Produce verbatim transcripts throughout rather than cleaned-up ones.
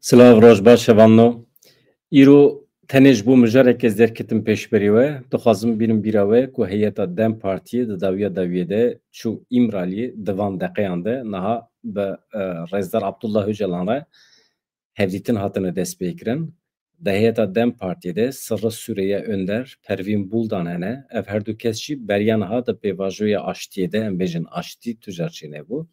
Silav, roj baş, hevalno. Îro tenê ji bo mijareke ez derketim pêşberî we, dixwazim bînim bîra we ku heyeta DEM Partiyê di dawiya dawiyê de çû Îmraliyê, di van deqeyan de niha bi, e, Rêzdar Abdullah Ocalan re hevdîtin hatine destpêkirin. Di heyeta DEM Partiyê de Sirri Sûriye Önder, Pervîn Buldan hene. Ev her du kes jî beriya niha di pêvajoya aştiyê de, em bêjin aştî tu car çênebû.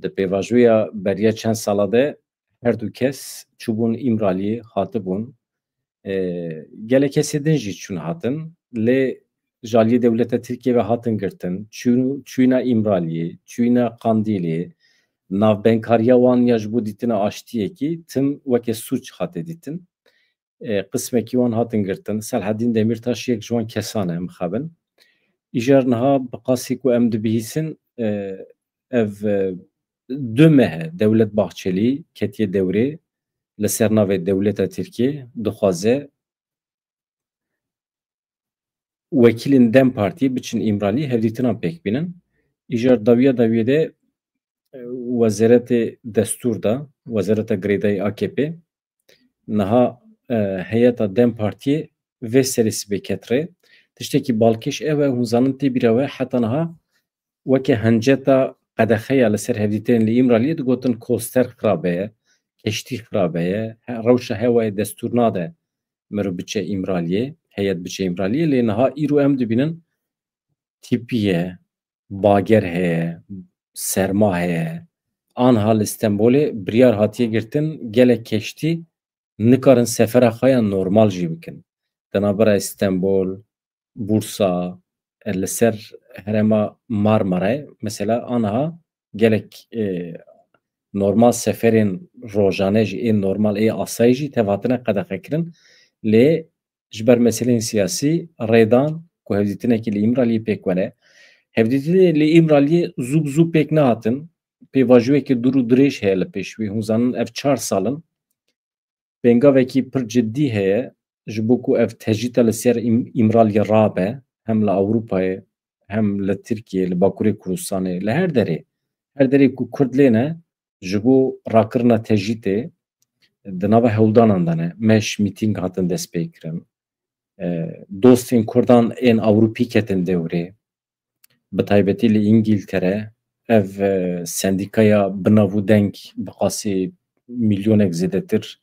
Di pêvajoya beriya çend sala de her du kes çûbûn Îmraliyê, hatibûn. E, gelek kesê din jî çûn hatin. Lê ji aliyê dewleta Tirkiyê ve hatin girtin. Çû-, çûyîna Îmraliyê, çûyîna Qandîlê, navbenkariya wan ya ji bo dîtina aştiyekî tim weke sûc hate dîtin. E, qismekî wan hatin girtin. Selhedîn Demîrtaş yek ji wan kesan e, mixabin. Îcar niha bi qasî ku em dibihîsin, e, ev, e, du meh e Dewlet Bahçelî ketiye dewrê, li ser navê dewleta Tirkiyê dixwaze wekîlên DEM Partiyê biçin Îmraliyê hevdîtinan pêk bînin. Îcar dawiya dawiyê de, e, Wezeretê Destûr de, Wezareta Girêdayî A K P, niha, e, heyeta DEM Partiyê vê serê sibê ket rê. Tiştekî balkêş ew e, hûn zanin tê bîra we, heta niha weke hinceta qedexeya li ser hevdîtinên li Îmraliyê digotin koster xirabe ye, keştî xirabe ye, he-, rewşa hewayê destûr nade mirov biçe Îmraliyê, heyet biçe Îmraliyê, lê niha îro em dibînin tîpî ye, bager heye, serma heye. Anha li Stenbolê biryar hatiye girtin, gelek keştî nikarin sefera xwe ya normal jî bikin. Di navbera Stenbol, Bursa, e, li ser herêma Marmarayê, mesela anha gelek, e, normal seferên rojane jî, ê normal, ê asayî jî tev hatine qedexekirin. Lê ji ber meseleyên siyasî rêdan ku hevdîtinekî li Îmraliyê pêk were. Hevdîtinê li Îmraliyê zû bi zû pêk nehatin. Pêvajoyeke dûr û dirêj heye li pêş wî. Hûn zanin ev çar sal in. Pêngavekî pir cidî heye ji bo ku ev tecrîta li ser Îm-, Îmraliyê rabe, hem li Ewropayê, hem li Tirkiyê, li Bakurê Kurdistanê, li her derê. Her derê ku Kurd lê ne, ji bo rakirina tecrîtê di nava hewldanan de ne. Meş, mîtîng hatin destpêkirin. E, dostên Kurdan ên Ewropî ketin dewrê. Bi taybetî li Îngîltere ev, e, sendîkaya bi nav û deng bi qasî milyonek zêdetir,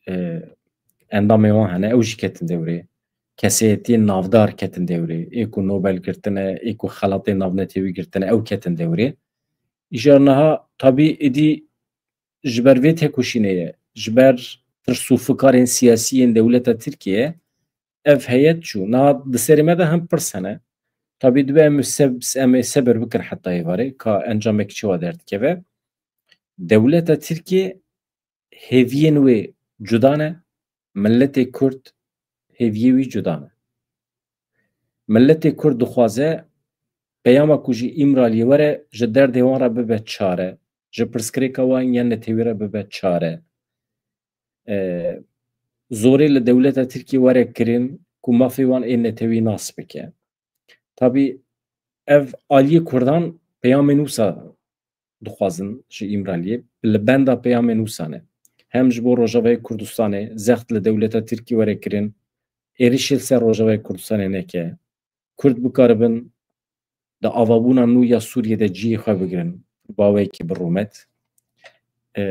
e, endamên wan hene. Ew jî ketin dewrê. Kesayetiyên navdar ketin dewrê. Ê ku Nobel girtine, ê ku xelatê navnetewî girtine, ew ketin dewrê. Îcar niha tabî êdî ji ber vê têkoşînê ye, ji ber tirs û fikarên siyasî yên dewleta Tirkiyê ye, ev heyet çû. Niha di serê me de hem pirs hene. Tabî dibe em se-, em ê sebir bikin heta êvarê, ka encamek çi wa derdikeve. Dewleta Tirkiyê hêviyên wê cuda ne, miletê Kurd hêviyê wî cuda ne. Miletê Kurd dixwaze peyama ku ji Îmraliyê were, ji derdê wan re bibe çare, ji pirsgirêka wan ya netewî re bibe çare. E, zorê li dewleta Tirkiyê were kirin ku mafê wan ê netewî nas bike. Tabî ev aliyê Kurdan peyamên wisa dixwazin ji Îmraliyê, li benda peyamên wisa ne. Hem ji bo Rojavayê Kurdistanê zext li dewleta Tirkî were kirin, êrişê li ser Rojavayê Kurdistanê neke, Kurd bikaribin di avabûna nû ya Sûriyê de cihê xwe bigirin, baweyekî bi rûmet. E,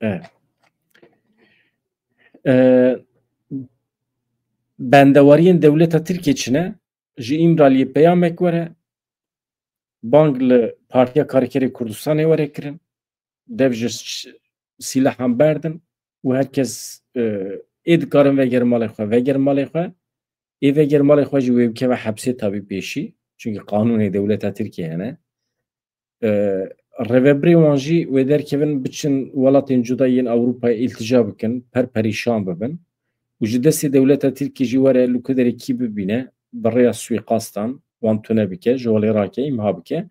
e, e, bendewariyên dewleta Tirkiyê çi ne? Ji Îmraliyê peyamek were, bang li Partiya Karkerê Kurdistanê were kirin, dev ji ş-, sîlehan berdin û her kes, e, ê dikarin vegerin malê xwe, vegerin malê xwe, ê vegerin malê xwe jî wê bikeve hepsê tabî pêşî, çunkî qanûnê dewleta Tirkiyê hene. E, rêvebirê wan jî wê derkevin biçin welatên cuda yên Ewropayê îltica bikin, per perîşan bibin û ji destê dewleta Tirkî jî were li ku derê kî bibîne, bi rêya suîqastan wan tune bike, ji holê rake, îmha bike.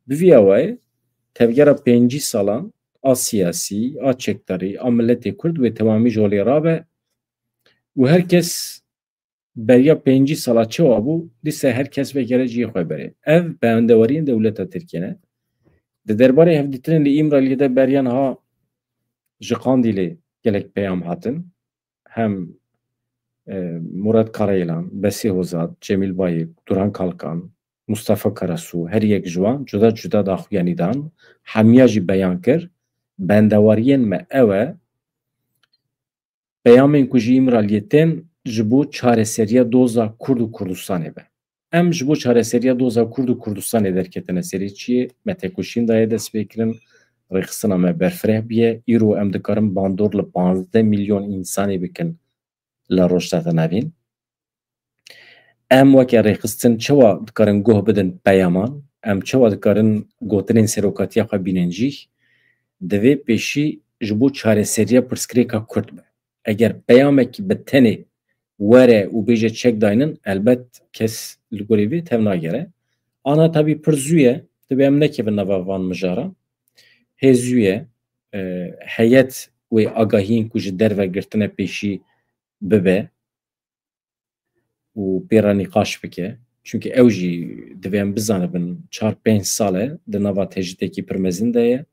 Bi vî awayê tevgera pêncî salan a siyasî, a çekdarî, a miletê Kurd wê temamî ji holê rabe û her kes beriya pêncî sala çawa bû, dîsa her kes vegere cihê xwe berê. Ev bendewariyên dewleta Tirkiyê ne. Di derbarê hevdîtinên li Îmraliyê de beriya niha ji Qandîlê gelek peyam hatin. Hem e, Murat Karayilan, Besî Hozat, Cemîl Bayik, Duran Kalkan, Mustafa Karasu, her yek ji wan cuda cuda daxuyanî dan, hemiya jî beyan kir, bendewariyên me ew e, peyamên ku ji Îmraliyê tên ji bo çareseriya doza Kurd û Kurdistanê be. Em ji bo çareseriya doza Kurd û Kurdistanê derketine serê çiyê, me tekoşîn daye destpêkirin, rêxistina me berfireh bûye. Îro em dikarin bandor li panzdeh milyon însanê bikin li Rojhilata Navîn. Em weke rêxistin çawa dikarin guh bidin peyaman? Em çawa dikarin gotinên serokatiya xwe bînin cih? Divê pêşî ji bo çareseriya pirsgirêka Kurd be. Eger peyamekî bi tenê were û bêje çek daynin, elbet kes li gorî vê tev nagere. Ana tabî pir zû ye, divê em nekevin nava van mijara. Hê zû ye, e, heyet wê agahiyên ku ji derve girtine pêşî bibe û pê re nîqaş bike. Çunke ew jî divê em bizanibin, çar pênc sal e di nava tecrîdekî pir mezin de ye.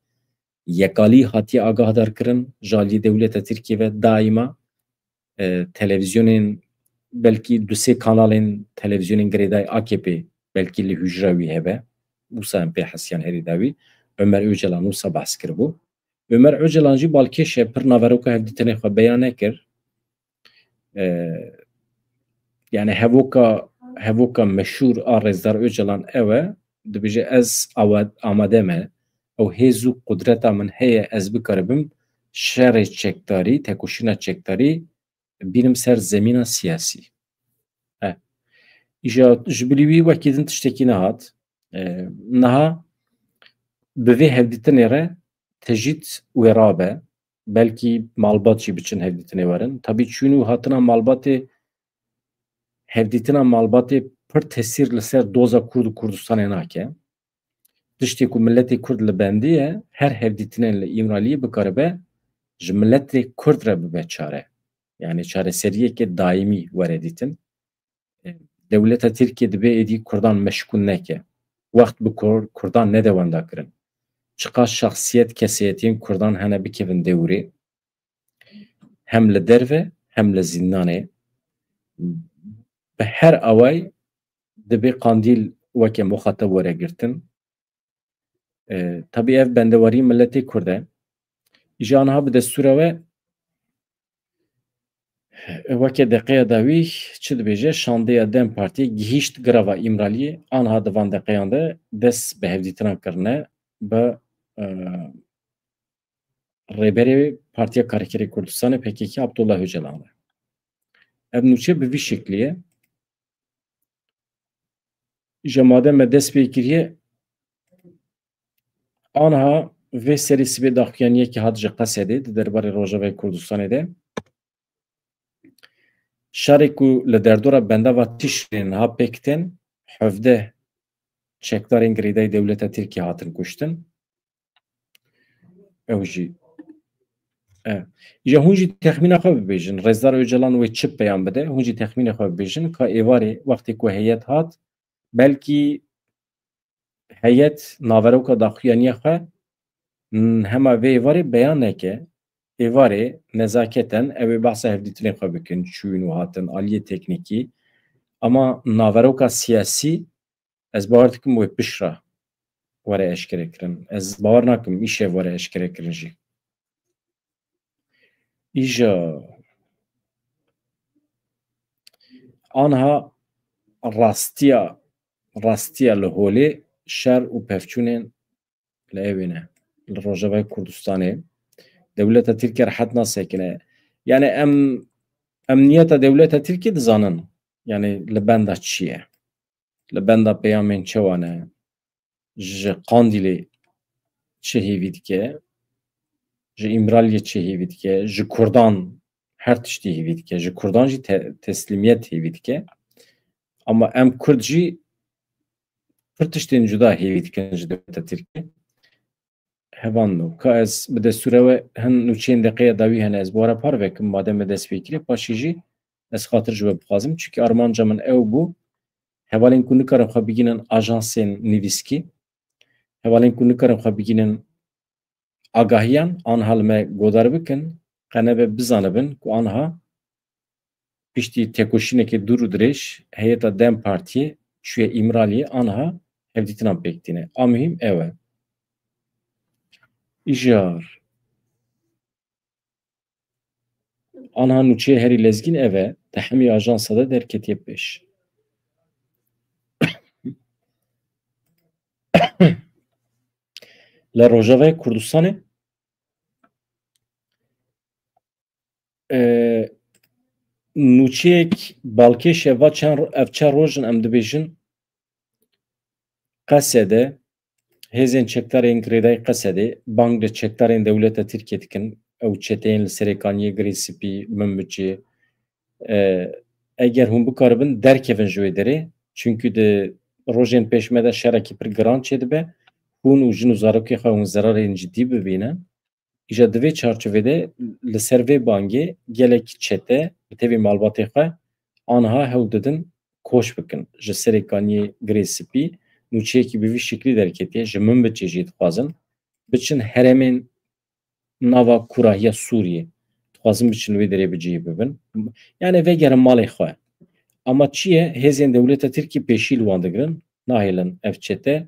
Yekalî hatiye agahdar kirin ji aliyê dewleta Tirkiyê ve daîma, e, televîzyonên, belkî du sê kanalên televîzyonên girêdayî A K P belkî li hûjra wî hebe. Wisa em pê hesiyan herî dawî. Ömer Öcalan wisa behs kiribû. Ömer Öcalan jî balkêş e, pir naveroka hevdîtinê xwe beyan nekir. E, yani hevoka, hevoka meşhûr a Rêzdar Öcalan ew e, dibêje, ez awa-, amade me, ew hêz û qudreta min heye, ez bikaribim şerê çekdarî, tekoşîna çekdarî bînim ser zemîna siyasî. E, îja ji bilî wî wekî din tiştekî nehat. E, niha bi vê hevdîtinê re tecît wê rabe, belkî malbat jî biçin hevdîtinê werin. Tabî çûn û hatina malbatê, hevdîtina malbatê pir tesîr li ser doza Kurd û Kurdistanê nake. Tiştê ku miletê Kurd li bendê ye, her hevdîtinên li Îmraliyê bikaribe ji miletê Kurd re bibe çare. Yani çareseriyeke daîmî were dîtin. Dewleta Tirkiyê dibe êdî Kurdan meşgûl neke. Wext bi Kur-, Kurdan nede wendakirin. Çiqas şexsiyet, kesayetiyên Kurdan hene bikevin dewrê. Hem li derve, hem li zîndanê. Bi her awayî dibe Qandîl weke muxatab were girtin. E, tabî ev bendewarî miletê Kurd e. Îja niha bi destûra we, e, weke deqeya dawî çi dibêje? Şandeya DEM Partiyê gihîşt girava Îmraliyê. Anha di van deqeyan de dest bi hevdîtinan kirine bi, e, rêberê Partiya Karkerê Kurdistanê, P K K, Abdullah Öcalan re. Ev nûçe bi vî şeklî ye. Ji madem me dest pê kiriye, anha vê serê sibê daxuyaniyekî hat ji Qesedê di derbarê Rojavayê Kurdistanê de. Şerê ku li derdora bendava Tişrînê niha pêk tên, hevdeh çekdarên girêdayî dewleta Tirkiyê hatin kuştin. Ew jî. E. Îja hûn jî texmîna xwe bibêjin. Rêzdar Ocalan wê çi peyam bide? Hûn jî texmîna xwe bibêjin ka êvarê wextê ku heyet hat, belkî heyet naveroka daxuyaniya xwe, n-, hema vê êvarê beyan neke. Êvarê nezaketen ew ê behsa hevdîtinê xwe bikin, çûyîn û hatin, aliyê teknîkî. Ama naveroka siyasî, ez bawer dikim wê pişt re were eşkerekirin. Ez bawer nakim îşev were eşkerekirin jî. Îja anha rastiya, rastiya li holê şer û pevçûnên li ewê ne. Li Rojavayê Kurdistanê dewleta Tirkiye rehet nasekine. Yani em, em niyeta dewleta Tirkiye dizanin. Yani li benda çi ye? Li benda peyamên çawa ne? Ji Qandîlê çi hêvî dike? Ji Îmraliyê çi hêvî dike? Ji Kurdan her tiştî hêvî dike. Ji Kurdan jî te-, teslîmiyet hêvî dike. Ama em Kurd jî pir tiştên cuda hêvî dikin ji dewleta Tirkiyê. Hevan no. Ka ez bi destûra we hin nûçeyên deqeya dawî hene, ez bi we re parve kim, madem me dest pê kiriye, paşê jî ez xatir ji we bixwazim. Çunke armanca min ew bû, hevalên ku nikarin xwe bigînin ajansên nivîskî, Hevalên ku nikarin xwe bigînin agahiyan, anha li me godar bikin, qe nebe bizanibin ku anha piştî tekoşîneke dûr û dirêj heyeta DEM Partiyê çûye Îmraliyê, anha hevdîtinan pêk tîne. A muhîm ew e. Îjar. Anha nûçeyê herî lezgîn ev e, di hemî ajansa de derketiye pêş. Li Rojavayê Kurdistanê, e, nûçeyek balkêş e, va çend ro-, ev çend roj in em dibêjin, Qesede, hêzên çekdarên girêdayî Qesedê bang li çekdarên dewleta Tirkiyê dikin. Ew çeteyên li Serêkaniyê, Girê Spî, Minbicê, e, eger hûn bikaribin derkevin ji wê derê, çunkî di rojên pêş me de şerekî pir giran çêdibe, hûn û jin û zarokê xwe hûn zerarên cidî bibînin. Îja di vê çarçovê de li ser vê bangê gelek çete bi tevî malbatê xwe anha hewl didin koç bikin. Ji Serêkaniyê, Girê Spî nûçeyekî bi vî şiklî derketiye, ji Minbicê jî dixwazin biçin herêmên nava kurahiya Sûriyê. Dixwazin biçin wê derê bi cihê bibin. Yani vegerin malê xwe. Ama çi ye? Hêzên dewleta Tirkî pêşî li wan digirin. Nahêlin ev çete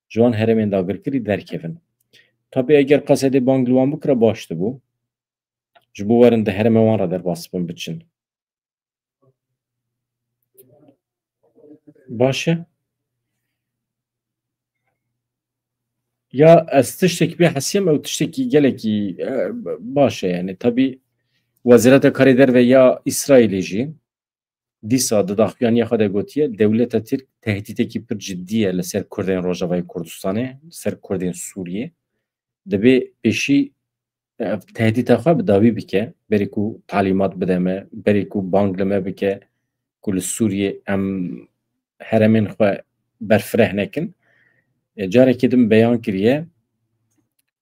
ji wan herêmên dagirkirî derkevin. Tabî eger Qesedê bang li wan bikira baş dibû. Ji bo werin di herêmê wan re derbas bin, biçin. Baş e. Ya ez tiştekî pê hesiyem, ew tiştekî gelekî, e, baş e yani. Tabî Wezareta Karê Derve ya Îsraîlê jî dîsa di daxuyaniya xwe de gotiye, dewleta Tirk tehdîtekî pir cidî ye li ser Kurdên Rojavayê Kurdistanê, li ser Kurdên Sûriyê. Divê pêşî, e, tehdîta xwe bi dawî bike, berî ku talîmat bide me, berî ku bang li me bike ku li Sûriyê em herêmên xwe berfireh nekin. E, carekê din beyan kiriye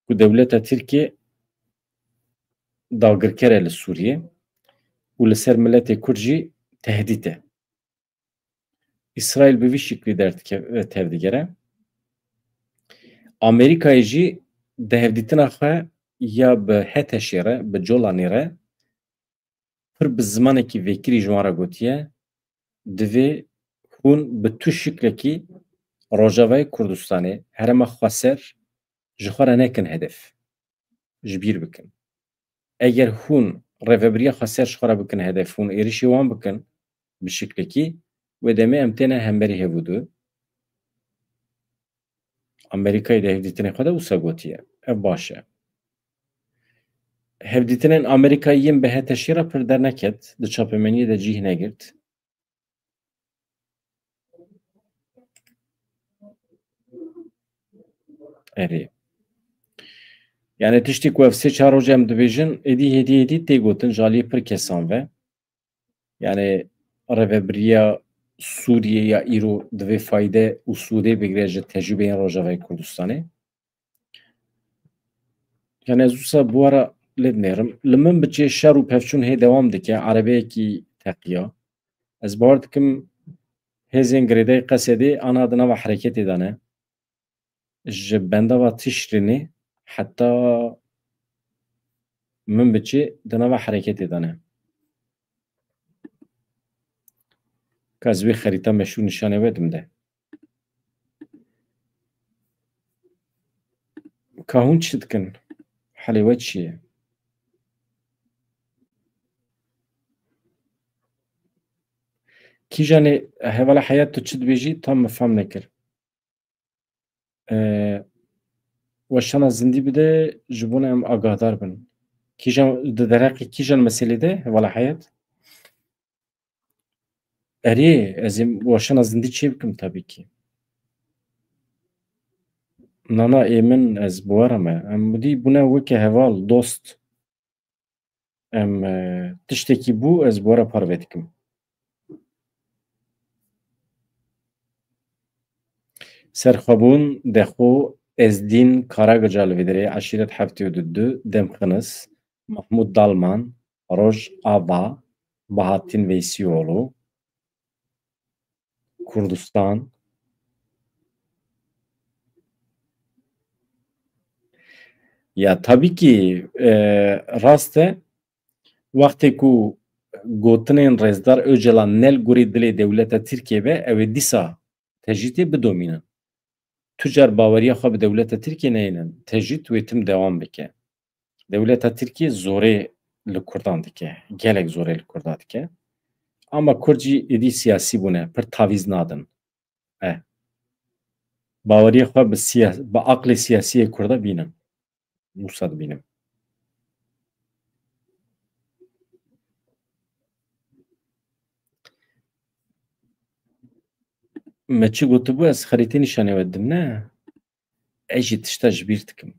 ku dewleta Tirkiyê dagirker e li Sûriyê û li ser miletê Kurd jî tehdît e. Îsraîl bi vî şiklî derdike-, tevdigere. Amerîkayê jî di hevdîtina xwe ya bi HTŞ'ê re, bi Colanî re pir bi zimanekî vekirî ji wan re gotiye, divê hûn bi tu şiklekî Rojavayê Kurdistanê, herêma xweser ji xwe re nekin hedef. Ji bîr bikin. Eger hûn rêvebiriya xweser ji xwe re bikin hedef, hûn êrişî wan bikin bi şiklekî, wê demê em têne hemberî hevûdu. Amerîkayê di hevdîtinê xwe de wisa gotiye. Ev baş e. Hevdîtinên Amerîkayê yên bi HTŞ'ê re pir derneket, di çapemeniyê de cih negirt. Erê. Yani tiştê ku ev sê çar roj em dibêjin, êdî hêdî hêdî tê gotin ji aliyê pir kesan ve. Yani rêvebiriya Sûriyê ya îro divê fayde û sûdê bigire ji tecrûbeyên Rojavayê Kurdistanê. Yani ez wisa bi we re lê dinêrim. Li Minbicê şer û pevçûn hê dewam dike, erebeyekî teqiya. Ez bawer dikim hêzên girêdayî Qesedê ana di nava hereketê de ne. Ji bendava Tişrînê heta Minbicê di nava hereketê de ne. Ka ez wê xerîta meşhûr nîşanê we dim de. Ka hûn çi dikin? Helê we çi ye? Kîjanê hevala Heyat, tu çi dibêjî? Tam min fam nekir. Ee, weşana zindî bide, ji bo em agahdar bin. Kîjan, di dereqê kîjan meselê de, hevala Heyat? Erê, ez ê weşana zindî çê bikim tabii ki. Nana ê min, ez bi we re me. Em mudî bûne weke heval, dost. Em, e, tiştekî bû, ez bi we re parve dikim. Serxwebûn, Dexo, Ezdîn, Karagica li vê derê, Eşîret heftê û du, Demxinis, Mahmûd Dalman, Roj Ava, Bahattin Veysioğlu, Kurdistan, Ya tabî kî, e, rast e, wextê ku gotinên Rêzdar Ocalan ne li gorî dilê dewleta Tirkiyê be, ew ê dîsa tecrîtê bidomînin. Tu car baweriya xwe bi dewleta Tirkiyê neynin, tecrît wê tim dewam bike. Dewleta Tirkiyê zorê li Kurdan dike, gelek zorê li Kurda dike. Ama Kurd jî êdî siyasî bûne, pir tavîz nadin. E, baweriya xwe bi siya-, bi aqlê siyasî yê Kurda bînin. Wisa dibînim. Me çi gotibû, ez xerîtê nîşanê we didim, ne? Ez jî tişta ji bîr dikim.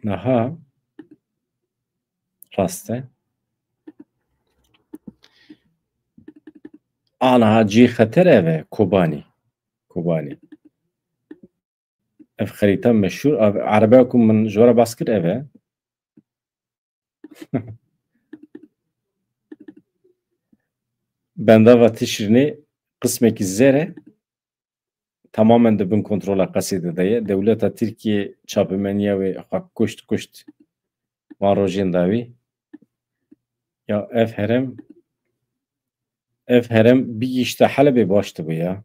Aha. Rast e. Aniha cî xeter ev e, Kobanî. Kobanî. Ev xerîta meşhûr, ev erebeya ku min ji we re bas kir, ev e. Bendava Tişrînê qismekî zer e. Tamamen di bin kontrola Qesedê de ye. Dewleta Tirkiyê çapemeniya wê xwe kuşt, kuşt van rojên dawî. Ya ev herem, ev herem bigihîşte Helebê baş dibû ya.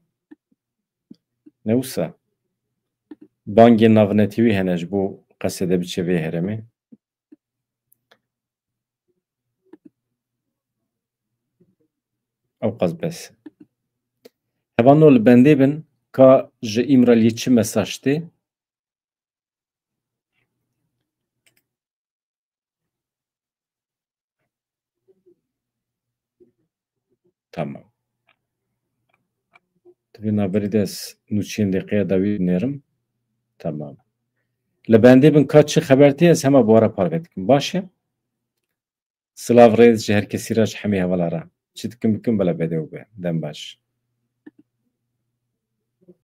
Ne wisa? Bangên navnetewî hene ji bo Qesedê biçe vê heremê. Ew qas bes. Hevano li bendê bin ka ji Îmraliyê çi mesaj tê. Tamam. Divê navberî de ez nûçiyên deqeya dawî binêrim. Tamam. Li bendê bin ka çi xeber tê, ez hema bi we re parve dikim. Baş e? Silav rêz ji her kesî re, ji hemî hevala re. Çi dikim bikim, bila bedew be. Dem baş.